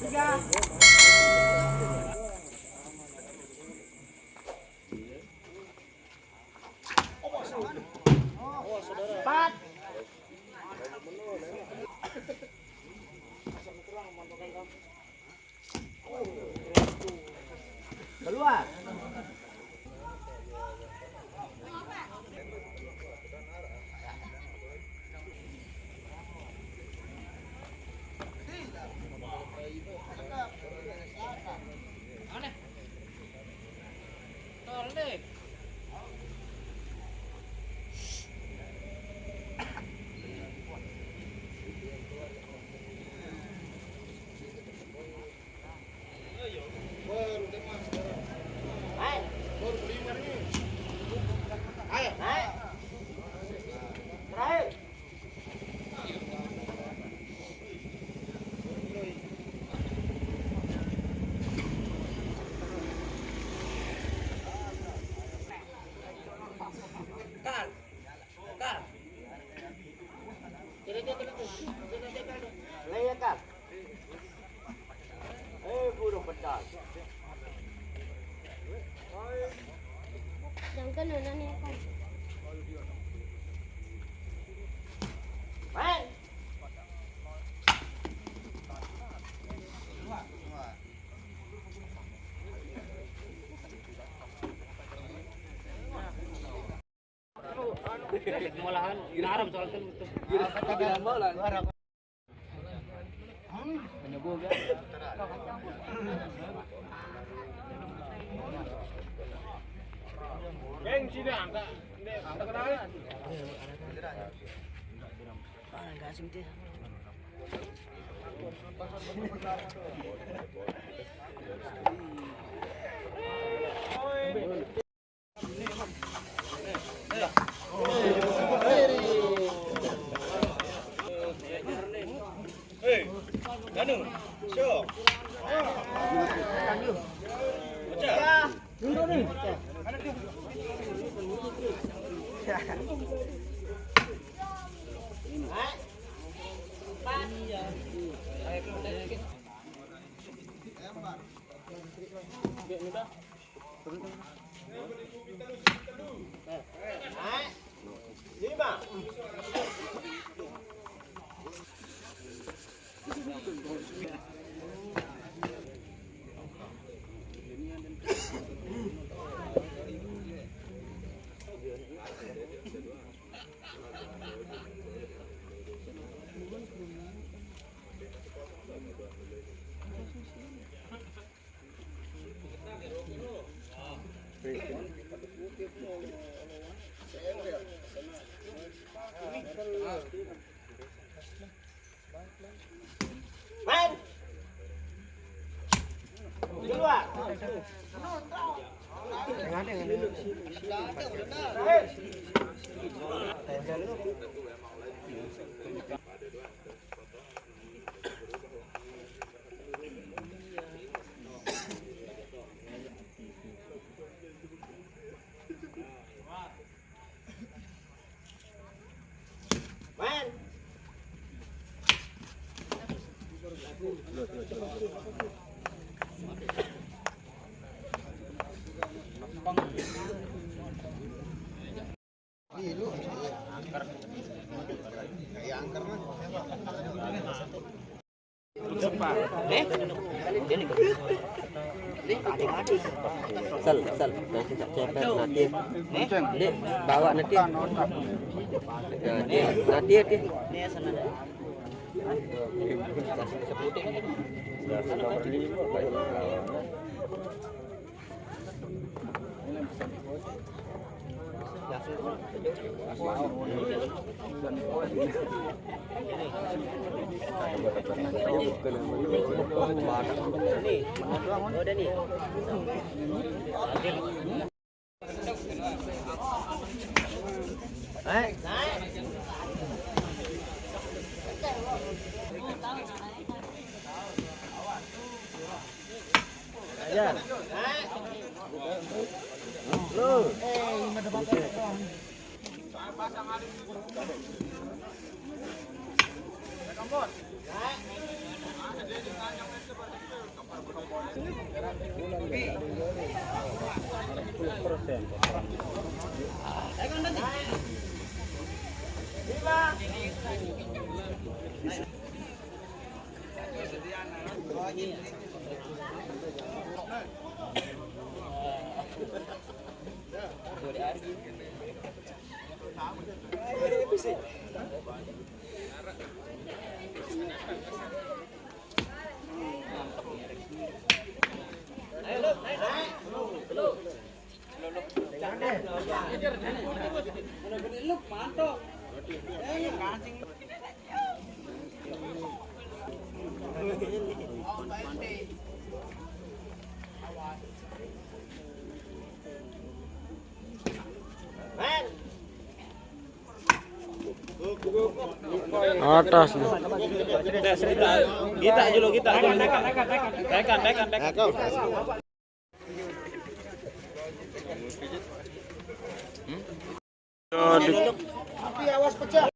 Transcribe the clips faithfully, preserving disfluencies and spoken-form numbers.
Empat. Keluar. Malahan, inaram soal itu. Geng, sini, angkat. Ini, angkat kenal. Sel, sel, nanti tak ceper nanti. Dek, bawa nanti. Nanti, nanti, nanti. Atas nih. Kita dulu, kita dulu. Tekan, tekan, tekan. Tapi awas pecah.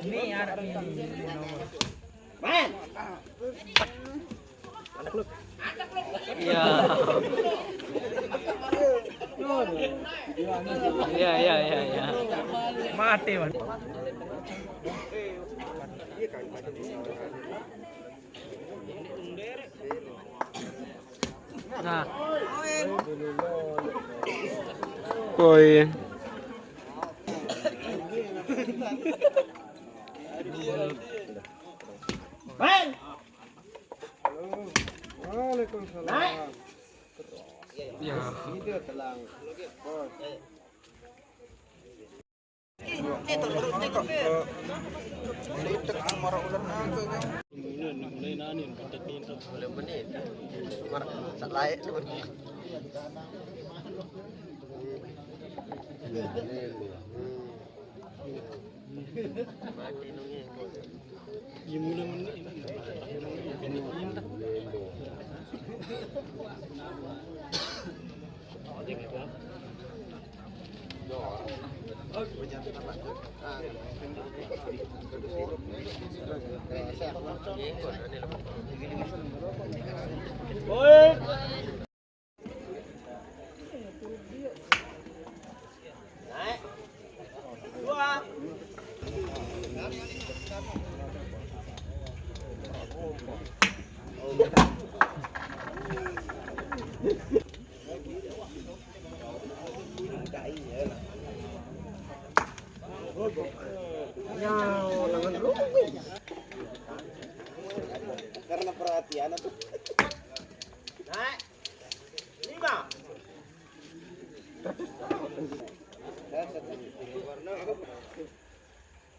Ini arep ini. Iya. Iya, iya, iya, iya. Mati, Mas. Nah. Poin. Halo. Waalaikumsalam. Ya. Ini dia telang. Bos. Karena perhatian tuh. Naik. Lima.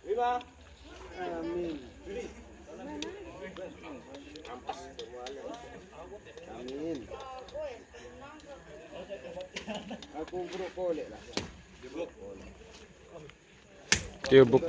Lima. Amin. Amin. Aku buruk boleh lah. Tiubuk.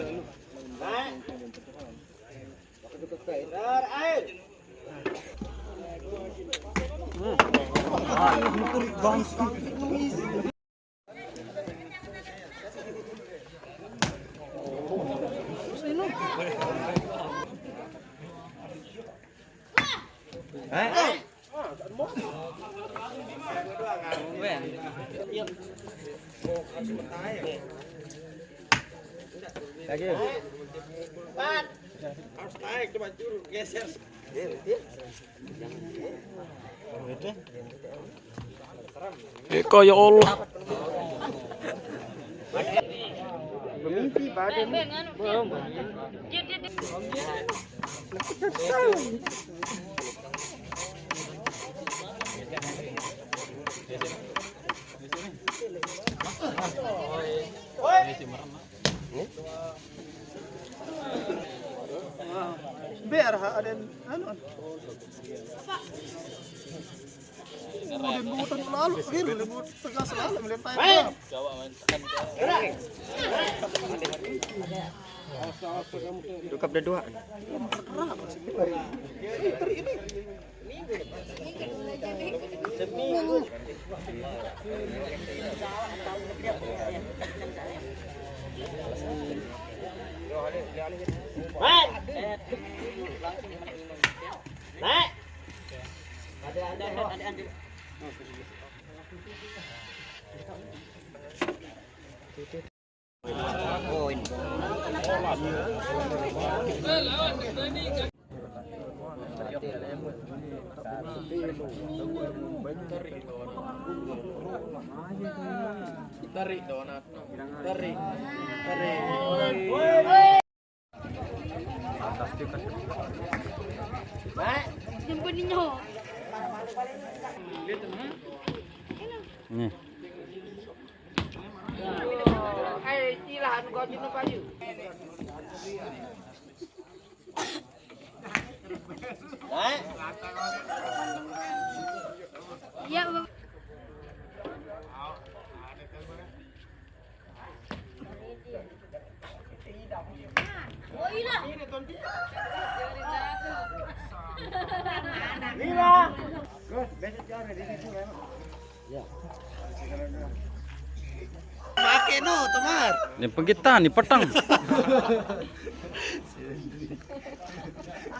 Lagi. Empat. Harus naik, coba juru geser. Eko, ya Allah. Mimpi badan. Biar ha-, ada yang anu. Mau dibutan lalu, akhirnya dibutan tegas lalu, melihat. Tukap dah dua. Tarik donat. Tarik. Tarik. Jemput ninyo. Nih. Iya, Bang. Pakai no, Tomar. Yang penggitan, ni petang. Aku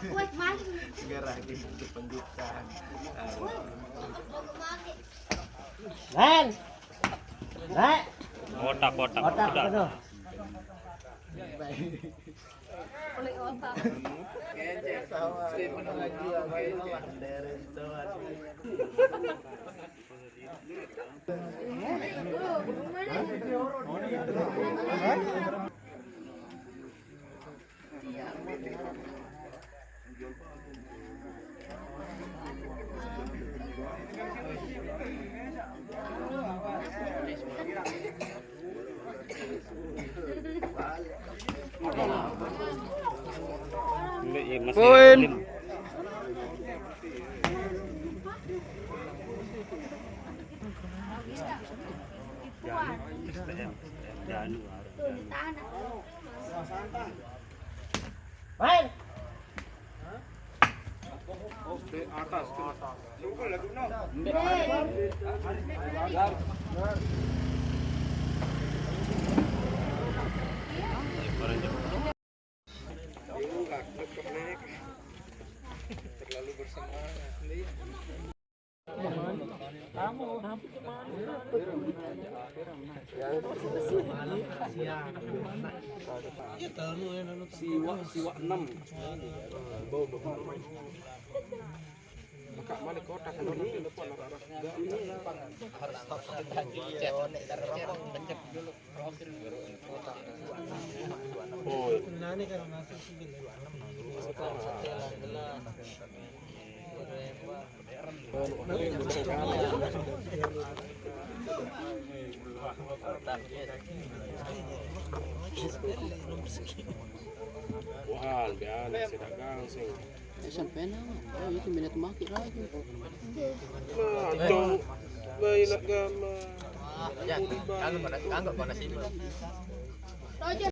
buat maling. Gerah di itu penggitan. Ren. Ren. Otak, otak. Otak, sudah. Penuh. Oleh otak. Poin. Main. Di atas, terus. Terlalu bersemangat. Siwak, siwak enam. Bau, bau. Buka balik kotak, kalau nanti lupa, lah. Harus stop. Oh. Wah, biasa, sih, dagang, sih. Eh, sampai na. Oh, itu minat maki lagi. Nah, jauh. Baik nak gambar. Ya, kan mana, kan mana sih? Roger,